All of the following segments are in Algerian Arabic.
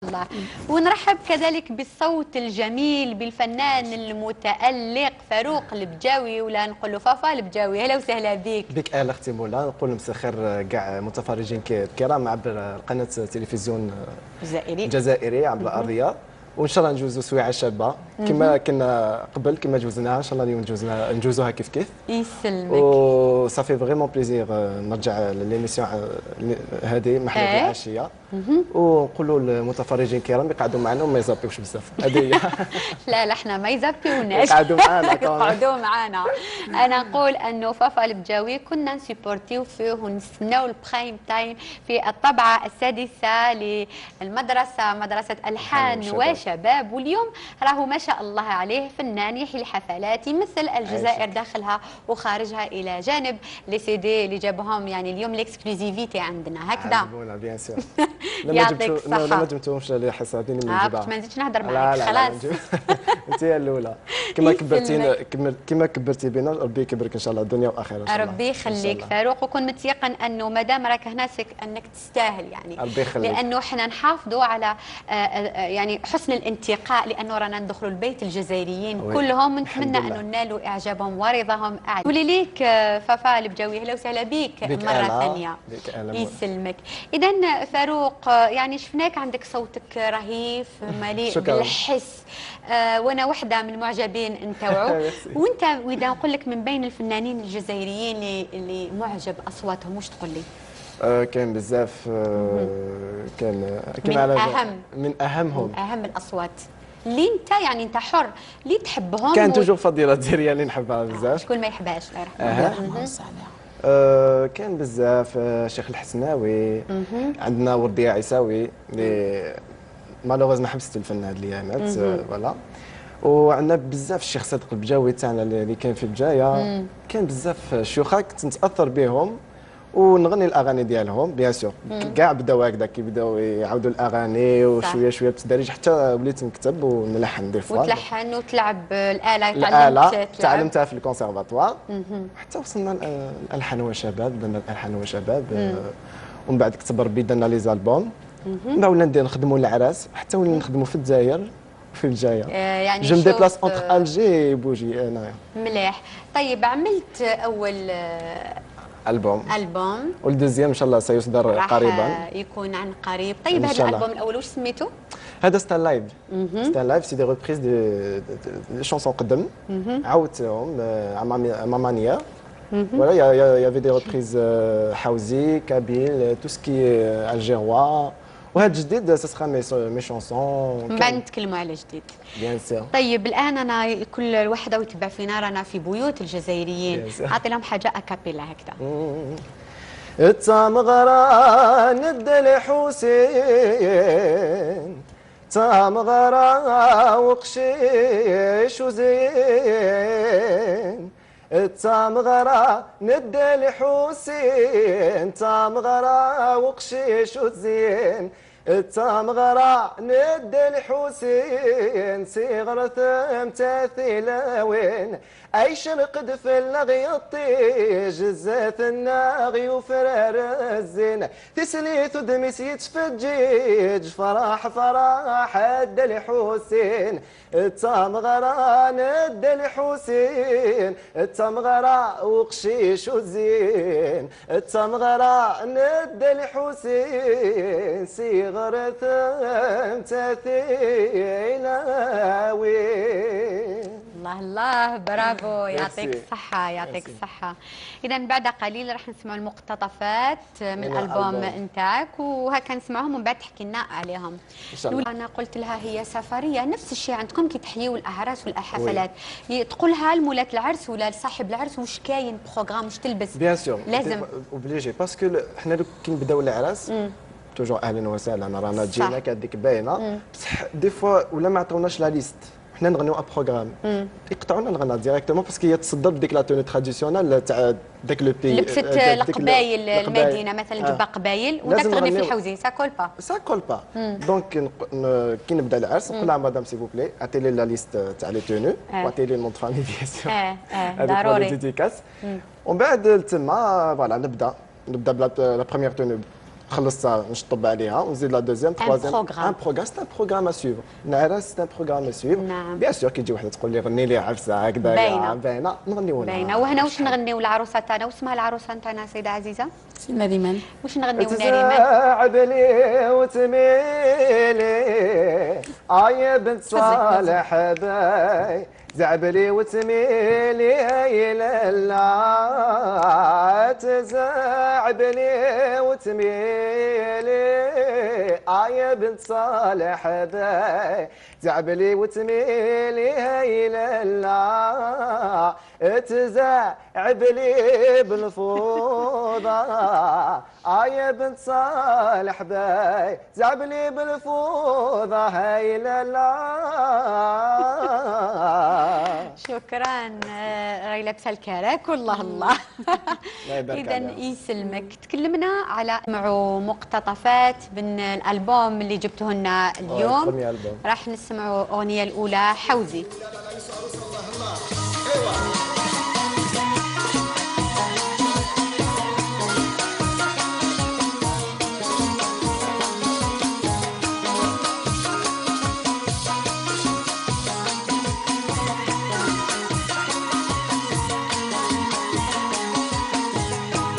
الله. ونرحب كذلك بالصوت الجميل، بالفنان المتألق فاروق البجاوي، ولا نقول له فافا البجاوي. اهلا وسهلا بك. بك اهلا اختي مولا. نقول مساء الخير كاع متفرجين الكرام عبر قناة التلفزيون الجزائري. الجزائري عبر الارضيه، وان شاء الله نجوزوا سويعه شابه كما كنا قبل، كما جوزناها، ان شاء الله اليوم نجوزوها كيف كيف. يسلمك. و ça fait vraiment plaisir نرجع l'émission هذه محلى العشيه، ونقولوا للمتفرجين الكرام يقعدوا معنا وما يزابيوش بزاف، هذه هي. لا لا، احنا ما يزابيوناش. يقعدوا معنا. يقعدوا معنا. انا نقول انه فافا البجاوي كنا نسيبورتيو فيه ونستناو ال prime time في الطبعة السادسة للمدرسه، مدرسه الحان وشباب، واليوم راهو ما شاء الله عليه فنان يحيي الحفلات، يمثل الجزائر داخلها وخارجها، الى جانب les CD اللي جابهم، يعني اليوم l'exclusivité عندنا هكذا. bien sûr. يعطيك الصحة. لما جبتوهمش اللي حساتني من آه ما نزيدش نهضر معاك. لا. خلاص. انت هي الاولى. كما كبرتينا، كما كبرتي بنا، ربي يكبرك ان شاء الله الدنيا واخره ان شاء الله. ربي يخليك فاروق، وكن متيقن انه ما دام راك هنا c'est انك تستاهل يعني. ربي يخليك. لانه احنا نحافظوا على يعني حسن الانتقاء، لانه رانا ندخلوا البيت الجزائريين كلهم، ونتمنى انه ننالوا اعجابهم ورضاهم. ولي ليك فافا البجاوي، اهلا وسهلا بك مرة ثانيه. يسلمك. اذا فاروق، يعني شفناك عندك صوتك رهيف مليء بالحس، وانا واحدة من المعجبين نتاوعو. وانت واذا نقول لك من بين الفنانين الجزائريين اللي معجب اصواتهم، واش تقول لي؟ كاين بزاف، كان من اهم من اهمهم. من اهم الاصوات اللي انت، يعني انت حر، اللي تحبهم. كان toujours فضيلة الدزيريه اللي نحبها بزاف. شكون ما يحبهاش؟ الله يرحمه. كان بزاف، شيخ الحسناوي، عندنا وردية عيساوي اللي malheureusement حبست الفن هاد الايامات، voilà. وعندنا بزاف الشيخ صادق البجاوي تاعنا اللي كان في بجايه. كان بزاف شيوخ كنت نتاثر بهم ونغني الاغاني ديالهم. bien sûr كاع بداو هكذا، كي بداو يعاودوا الاغاني وشوية شوية بالتدريج حتى وليت نكتب ونلحن des fois. وتلحن وتلعب الاله؟ الاله تعلمتها في الكونسيرفاتوار، حتى وصلنا الالحان وشباب، درنا الالحان وشباب، ومن بعد كتب ربي درنا les albums، من بعد ولينا نخدموا العراس، حتى ولينا نخدموا في الجزائر في بجايه. يعني je me déplace entre Alger et Bougie انايا. مليح. طيب، عملت اول البوم. البوم. وال deuxième ان شاء الله سيصدر قريبا. يكون عن قريب. طيب، هذا الالبوم الاول واش سميتو؟ هذا c'est un live، c'est un live، c'est des reprises de chansons قدم، عاودتهم à ma manière. Voilà, il y avait des reprises حوزي، kabyle، tout ce qui est algérois. وهذا الجديد ça sera mes chansons. من بعد نتكلموا على جديد. bien sûr. طيب، الان انا كل وحده وتبع فينا، رانا في بيوت الجزائريين، اعطي لهم حاجة a cappella هكذا. تامغران الحسين، تامغرا وقشيش وزين، التامغرا ند الحسين، تامغرا وقشيش وزين، التامغرا ند الحسين، صغر ثم وين اي شرقد في الغيطيج الزات الناغي وفرار الزين، تسليت ودمس يتفجيج فرح فرح اد الحسين، التامغرا ند الحسين، التامغرا وقشيش وزين، التامغرا ند الحسين، صغر ثم الله الله، برافو، يعطيك الصحة، يعطيك الصحة. إذا بعد قليل راح نسمعوا المقتطفات من الألبوم نتاعك، وهكا نسمعهم ومن بعد تحكي لنا عليهم. إن شاء الله. أنا قلت لها هي سفرية، نفس الشيء عندكم كي تحيوا الأعراس والحفلات، تقولها لمولات العرس ولا لصاحب العرس واش كاين programme، واش تلبس؟ bien sûr. لازم. obligé، parce que حنا كي نبداو العراس toujours اهلا وسهلا، رانا جينا كهذيك باينه، بصح des fois ولا ما عطوناش la liste، حنا نغنيو un programme، يقطعونا الغناء directement، parce que هي تصدر بديك la tenue traditionnelle تاع داك le pays. لبست القبايل، المدينة مثلا جبه قبايل وانت تغني في الحوزي، ça colle pas. ça colle pas. donc كي نبدا العرس نقول لها madame s'il vous plaît، عطي لي la liste تاع les tenues وعطي لي nom de famille bien sûr. اه اه ضروري. dédicace. ومن بعد تما voilà نبدا ب la première tenue. خلصتها نشطب عليها ونزيد la deuxième troisième. programme. un programme، c'est un programme à suivre. العراس c'est un programme à suivre. Bien sûr كي تجي وحده تقول لي غني لي عفسه هكذا باينة. باينة نغنيو لها. باينة. وهنا واش نغنيو العروسة تاعنا؟ واسمها العروسة تاعنا سيده عزيزه؟ نريمان. واش نغنيو نريمان؟ تزعب لي وتميلي آي بنت صالح باي، زعبلي وتميلي هاي لالا، تزعبلي وتميلي آي بنت صالح باي، زعبلي وتميلي هاي لالا، تزعبلي بالفوضى آي بنت صالح باي، زعبلي بالفوضى هاي لالا. شكرا. راهي لابسه الكراك والله الله. اذا يسلمك. تكلمنا على نسمعوا مقتطفات من الالبوم اللي جبته لنا اليوم. راح نسمعوا الاغنية الاولى حوزي.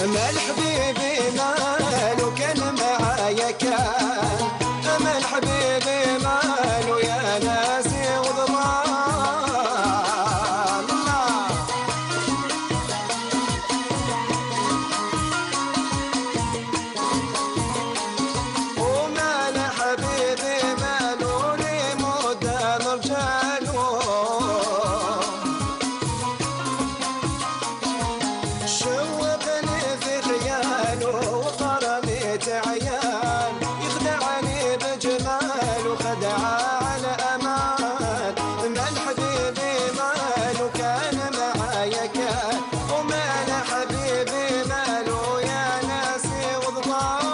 مال حبيبي مالو كان معايا كان، مال حبيبي مالو يا ناسي وضمان. ومال حبيبي مالو لي مدة نرجالو، شوقني في خياله وقرني عيان، يخدعني بجماله خدع على امان. مال حبيبي ماله كان معايا كان، ومال حبيبي ماله يا ناسي وضمان.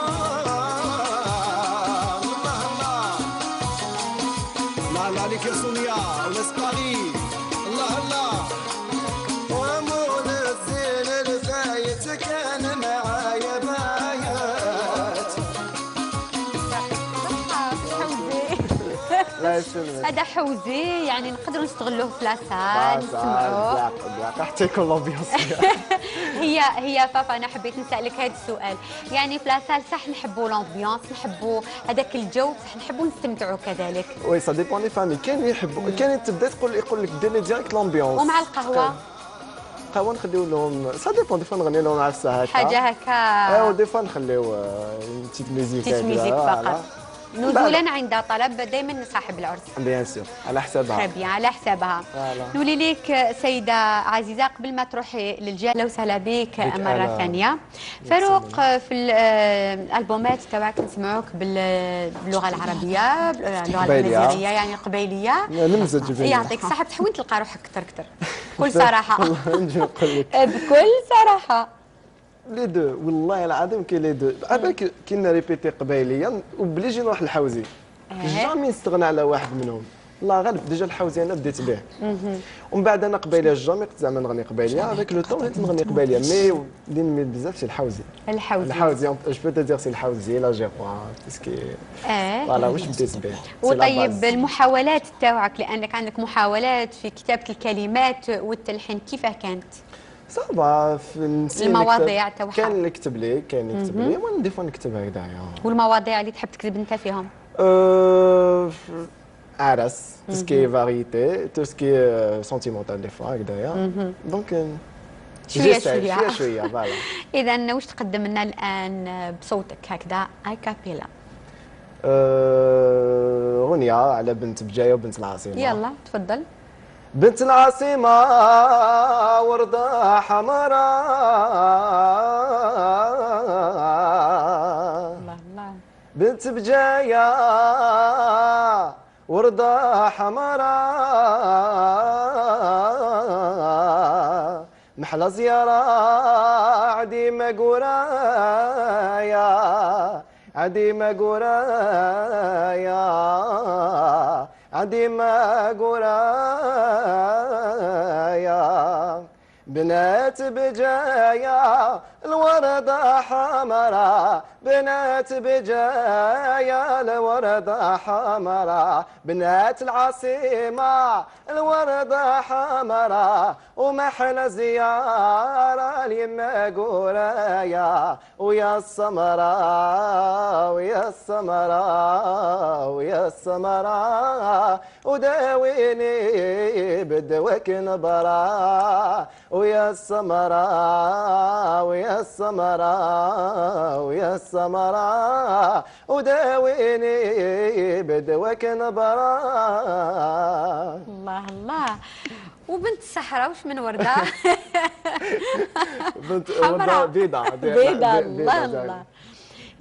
الله الله الله الله عليك يا سونيا وناس باري. الله الله. ومول الزين الفايت كان معايا بايات. هذا حوزي يعني نقدروا نستغلوه في la salle نسمعوه حتى يكون l'ambiance. هي فافا انا حبيت نسالك هذا السؤال، يعني في la salle صح نحبوا l'ambiance، نحبوا هذاك الجو، صح نحبوا نستمتعوا كذلك. oui ça dépend les familles، كاين اللي يحبوا، كاين تبدا تقول يقول لك دير لي direct l'ambiance. ومع القهوة؟ القهوة نخليو لهم ça dépend، des fois نغني لهم عفسه هكا حاجة هكا، ايوا des fois نخليو petite musique petite musique فقط. نزولا عند طلب دائما صاحب العرس. bien sûr على حسابها. très bien على حسابها. نولي لك سيده عزيزه قبل ما تروحي للجهة، وسهلا بك مرة ثانية. فاروق، في الالبومات تاعك نسمعوك باللغة العربية، باللغة الامازيغية، يعني القبيليه. نمزج بين. يعطيك الصحة. بصح وين تلقى روحك اكثر اكثر؟ بكل صراحة. نجي نقول لك بكل صراحة les deux، والله العظيم كاين les deux. عبالك كي ن répéter قبايليه obligé نروح للحوزي، jamais نستغنى على واحد منهم. الله غالب، déjà الحوزي انا بديت به، ومن بعد انا قبايليه jamais كنت زعما نغني قبايليه، avec le temps وليت نغني قبايليه، mais اللي نميل بزاف c'est الحوزي. الحوزي الحوزي je peux te dire c'est الحوزي l'algérois parce que voilà واش بديت به. وطيب المحاولات تاعك، لانك عندك محاولات في كتابه الكلمات والتلحين، كيفاه كانت؟ ça va في المواضيع تاعها؟ كان اللي كتب لي، كان اللي كتب لي، وانا des fois نكتب هكذايا. والمواضيع اللي تحب تكتب انت فيهم؟ عرس، tout ce qui est variété، tout ce qui est sentimental des fois هكذايا، donc شوية شوية شوية شوية voilà. اذا واش تقدم لنا الان بصوتك هكذا a cappella؟ اغنية على بنت بجاية وبنت العاصمة. يلا تفضل. بنت العاصمة وردة حمراء، الله الله، بنت بجاية وردة حمراء، محلى زيارة عديمة قرايا، عديمة قرايا، عديمة قرايا، بنات بجاية الوردة حمراء، بنات بجاية الوردة حمراء، بنات العاصمة الوردة حمراء، ومحلى زيارة اليما قورايا، ويا السمراء ويا السمراء ويا السمراء، وداويني بدواك نبرا، ويا السمراء ويا السمراء ويا السمراء، وداويني بدواك نبرا. الله الله. وبنت الصحراء وش من ورده؟ بنت ورده بيضاء بيضاء. الله الله.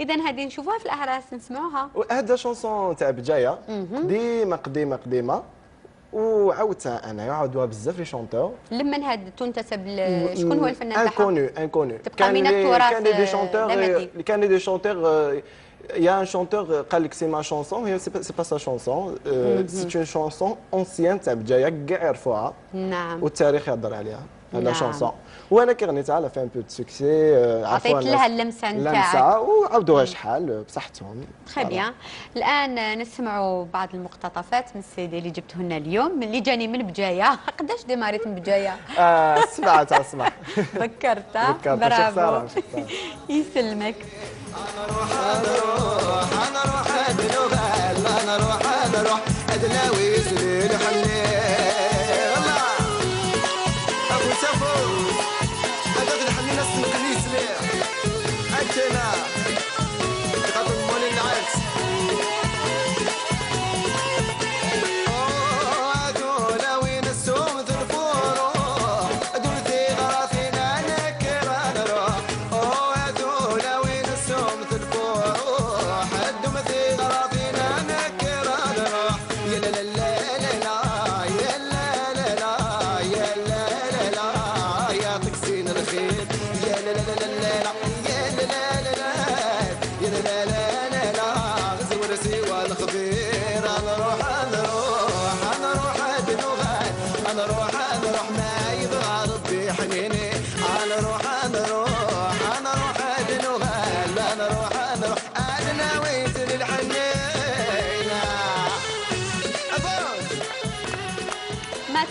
اذا هذه نشوفوها في الاعراس، نسمعوها. هذا chanson تاع بجاية قديمة قديمة قديمة، وعاودتها انا، عاودوها بزاف les chanteurs. لمن هاد تنتسب؟ شكون هو الفنان تاعها؟ inconnu inconnu. تبقى من التراث. كان des chanteurs، كان des chanteurs، il y a un chanteur قال لك c'est ma chanson، هي c'est pas sa chanson، c'est une chanson ancienne تاع بجاية كاع يعرفوها. نعم. والتاريخ يهضر عليها هذا chanson، وانا كي غنيتها elle a fait un peu de succès. عطيت لها اللمسة نتاعك، اللمسة، وعاودوها شحال بصحتهم. très bien. الان نسمعوا بعض المقتطفات من السيدي اللي جبته لنا اليوم، اللي جاني من بجاية. قداش démarrit من بجاية؟ 7 تاع الصباح. فكرت. برافو، يسلمك. انا اروح انا اروح انا اروح ادنوغال، انا اروح انا اروح ادناوي سليل حني. الله ابو سافو هذاك الحني ناس مقنيس ليه اكنا خاطر مولي العرس.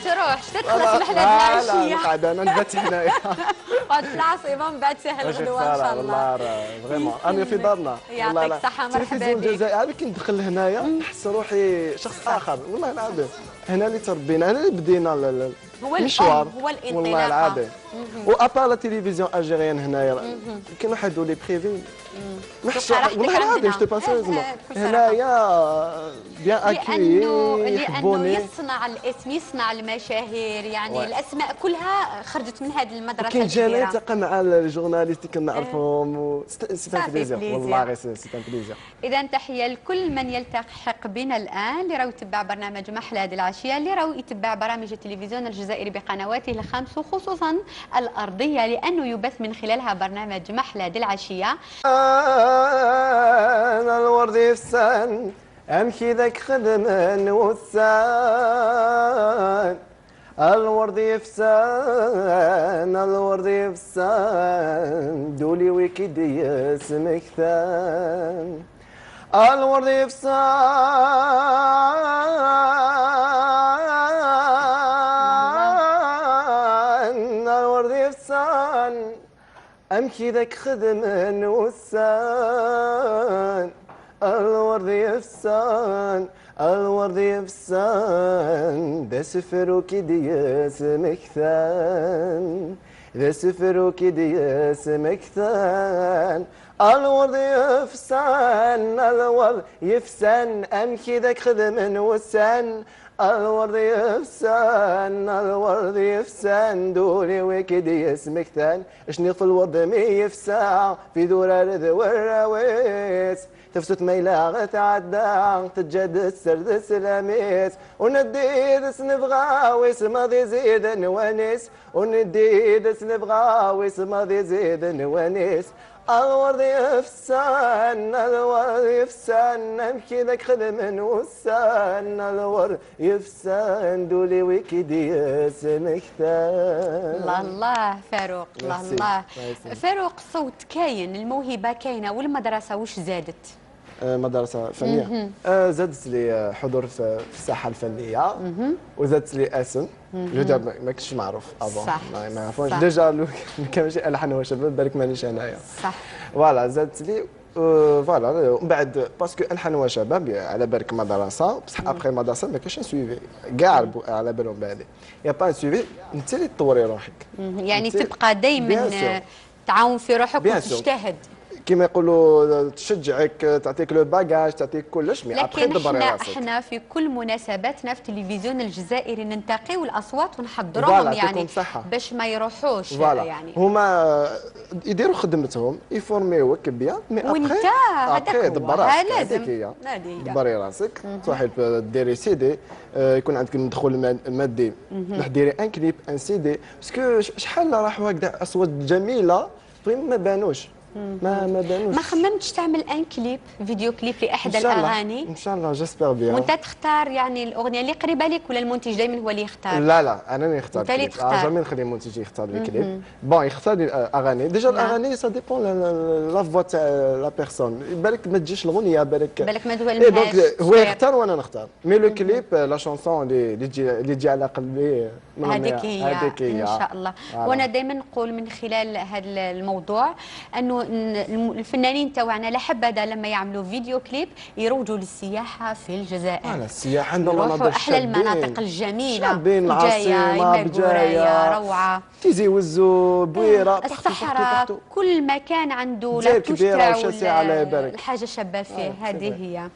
تروحش تخلص محلات العشية. لا قاعدة انا نبات هنايا. قعد في العاصمة من بعد سهل غدوه ان شاء الله. والله vraiment انا في دارنا. يعطيك الصحة، مرحبا بك. الجزائر كي ندخل هنايا نحس روحي شخص اخر والله العظيم. هنا اللي تربينا، هنا اللي بدينا المشوار، هو الانطلاقة والله العظيم. و à part la télévision algérienne هنايا كاين واحد ولي privé نحس والله العظيم je te parle sérieusement هنايا bien accueilli، لانه يصنع الاسم، يصنع المشاهير، يعني الاسماء كلها خرجت من هذه المدرسة. كاين جانا نتلاقى مع ال journalistes اللي كنعرفهم، c'est un plaisir والله غير c'est un plaisir. اذا تحية لكل من يلتحق بنا الان، اللي راهو يتبع برنامج محلى هذه العشية، اللي راهو يتبع برامج التلفزيون الجزائري بقنواته الخمس وخصوصا الارضية، لانه يبث من خلالها برنامج محلى هذه العشية. انا الورد يفسن امشي ذاك خدمن وسان، الورد يفسان الورد يفسان دولي وكدي اسمك ثان، الورد يفسان الورد يفسان امشي ذاك خدمن وسان، الورد يفسان الورد يفسان ذا سفر كدياس مكثان، ذا سفر كدياس مكثان، الورد يفسان الورد يفسان امشي ذاك خدمن وسان، الورد يفسان الورد يفسان دوري وكدي اسمك ثان، شني في الورد مي يفسا في دورار ذو الراويس، تفسد ميلا تعدى تجد السرد سلاميس، ونديد سنبغاويس ماضي زيد نوانيس، ونديد سنبغاويس ماضي زيد نوانيس، الورد يفسان الورد يفسان مكي ذاك خدم وسان الورد يفسان دولي ويكيدي سمكتان. الله الله فاروق، الله الله فاروق، صوت كاين، الموهبة كاينه، والمدرسة واش زادت؟ مدرسه فنية زادت لي حضور في الساحة الفنية، وزادت لي اسم déjà ما كنتش معروف avant، ما يعرفونش déjà لو كان ماشي الحان وشباب بالك مانيش انايا. صح voilà زادت لي voilà. ومن بعد parce que الحان وشباب على بالك مدرسه، بصح après مدرسه ما كاينش suivi كاع على بالهم بهذه، y a pas suivi، انت اللي تطوري روحك، يعني تبقى دائما تعاون في روحك وتجتهد كما يقولوا، تشجعك، تعطيك le bagage، تعطيك كلش، mais après لكن احنا في كل مناسباتنا في التلفزيون الجزائري ننتقيو الاصوات ونحضروهم، يعني باش ما يروحوش، يعني هما يديروا خدمتهم، يفورميوك bien، mais وانت هذاك دبر راسك، هذيك هي، دبري راسك، تروحي ديري سي دي، يكون عندك مدخول مادي، تروح ديري un clip، un CD، parce que شحال راحوا هكذا اصوات جميلة ما بانوش، ما بانوش. ما خممتش تعمل un clip، vidéo clip لاحدى الاغاني؟ ان شاء الله، j'espère bien. وانت تختار يعني الاغنية اللي قريبه لك ولا المنتج دائما هو اللي يختار؟ لا لا، انا اللي نختار. انت اللي تختار؟ jamais نخلي المنتج يختار ال clip. bon يختار لي الاغاني، déjà الاغاني ça dépend la voix تاع la personne، بالك ما تجيش الاغنيه، بالك بالك ما تولمهاش. donc هو يختار وانا نختار، mais le clip، la chanson اللي تجي على قلبي. هذيك هي. هذيك هي ان شاء الله. وانا دائما نقول من خلال هذا الموضوع انه الفنانين تاعنا لا حبذا لما يعملوا vidéo clip يروجوا للسياحة في الجزائر. السياحة عندنا مناطق، احلى المناطق الجميله، شابين، العاصمه، بجايه، روعه، تيزي وزو، بويره، الصحراء، كل مكان عنده la touche تاعو، الحاجة شابه فيه. هذه هي.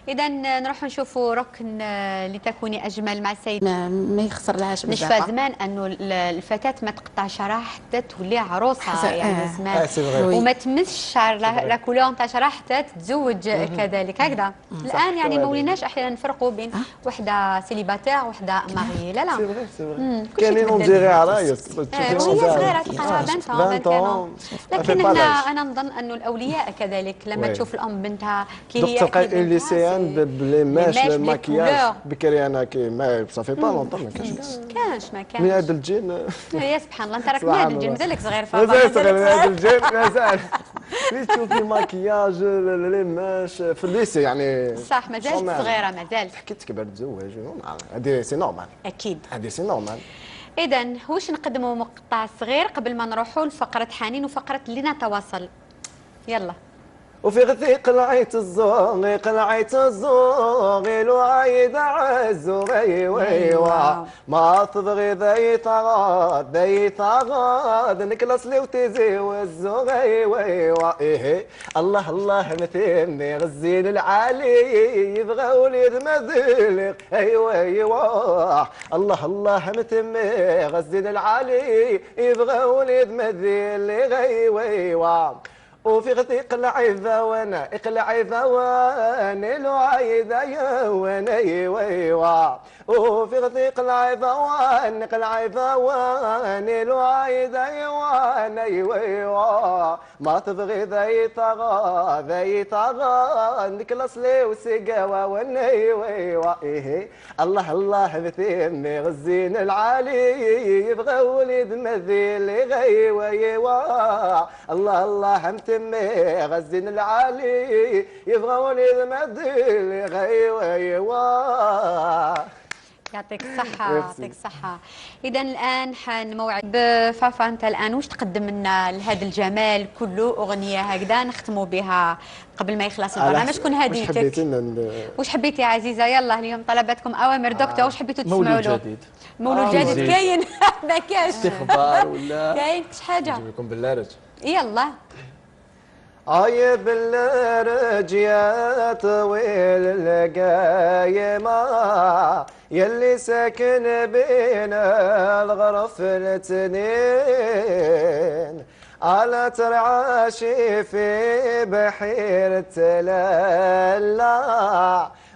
اذا نروح نشوفوا ركن لتكوني اجمل مع السيد. ما يخسر لهاش. نشفى زمان انه الفتاة ما تقطع شعرها حتى تولي عروسه، يعني زمان وما تمسش شعر، la couleur تاع شعرها حتى تتزوج كذلك هكذا. الان يعني ما وليناش احيانا نفرقوا بين وحده célibataire وحده mariée، لا لا. c'est vrai، c'est vrai، كاينين on dirait عرايس. وهي صغيرة تلقاها 20. لكن انا نظن انه الاولياء كذلك لما تشوف الام بنتها كي هي تلقى une lycéenne ب les mèches، ال maquillage. بكري انا كي ما ça fait pas longtemps ما كانش. كانش، ما كانش. من هذا الجيل. يا سبحان الله، انت راك من هذا الجيل، مازالك صغير. مازال صغير من هذا الجيل مازال. تشوفي maquillage، les mèches في ال lycée يعني. صح، مازالت صغيره، مازالت. كي تكبر تزوج، هذه c'est normal. اكيد. هذه c'est normal. اذا واش نقدموا؟ مقطع صغير قبل ما نروحوا لفقره حنين وفقره لنتواصل، يلا. وفي غثي قلعيت الزوغي، قلعيت الزوغي، لو عايد عزوغي ويوا ما تبغي ذي طغاد ذي طغاد نكلس لي وتزي والزوغي ويوا ايه الله الله مثلني غزين العالي يبغى وليد مذلق ايوا ايوا الله الله متمي غزين العالي يبغى وليد مذلق ايوا ايوا وفي غثي قلعي وانا اقلعي وانا لو عايدة يا وانا ويوا وفي غثي قلعي وانا قلعي وانا لو عايدة يا وانا ويوا ما تبغي ذي طغى ذي طغى نكلس لي وسقاوة وانا ويوا ايه الله الله بثيمي غزين العالي يبغى وليد مذيل غي ويوا الله الله متمي غزين العالي يبغى وليد مذيل غي ويوا. يعطيك الصحة، يعطيك الصحة. إذا الآن حان موعد بفافا، أنت الآن واش تقدم لنا لهذا الجمال كله؟ أغنية هكذا نختموا بها قبل ما يخلص البرنامج، شكون هديتك؟ واش حبيتي يا عزيزة؟ يلا اليوم طلباتكم أوامر دكتور، واش حبيتوا تسمعوا له؟ مولود جديد. مولود جديد كاين؟ ما كاش استخبار ولا كاين كش حاجة؟ نجيب لكم باللارج. يلا. عيب بالرج يا طويل القايمة يلي ساكن بين الغرف الاثنين، على ترعاشي في بحيرة تلالا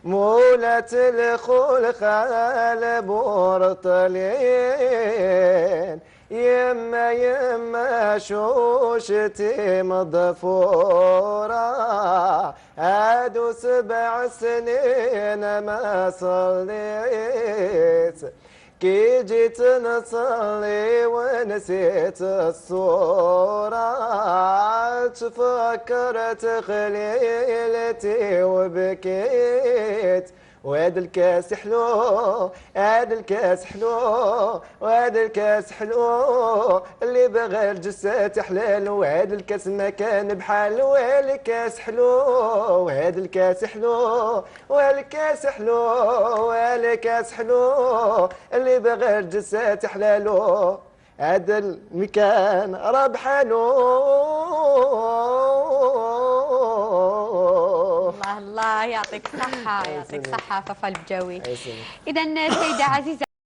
مولة الخلخال بورطلين. يما يما شوشتي مضفورة، هادو 7 سنين ما صليت، كي جيت نصلي ونسيت الصورة، تفكرت خليلتي وبكيت. وهذا الكاس حلو، هذا الكاس حلو، وهذا الكاس حلو، اللي بغى الجسات حلال، وهذا الكاس ما كان بحال، وهذا الكاس حلو، وهذا الكاس حلو، وهذا الكاس حلو، وهذا الكاس حلو، اللي بغى الجسات حلالو، هذا المكان راه بحالو. الله الله، يعطيك صحة، يعطيك صحة فافا البجاوي. إذا سيدة عزيزة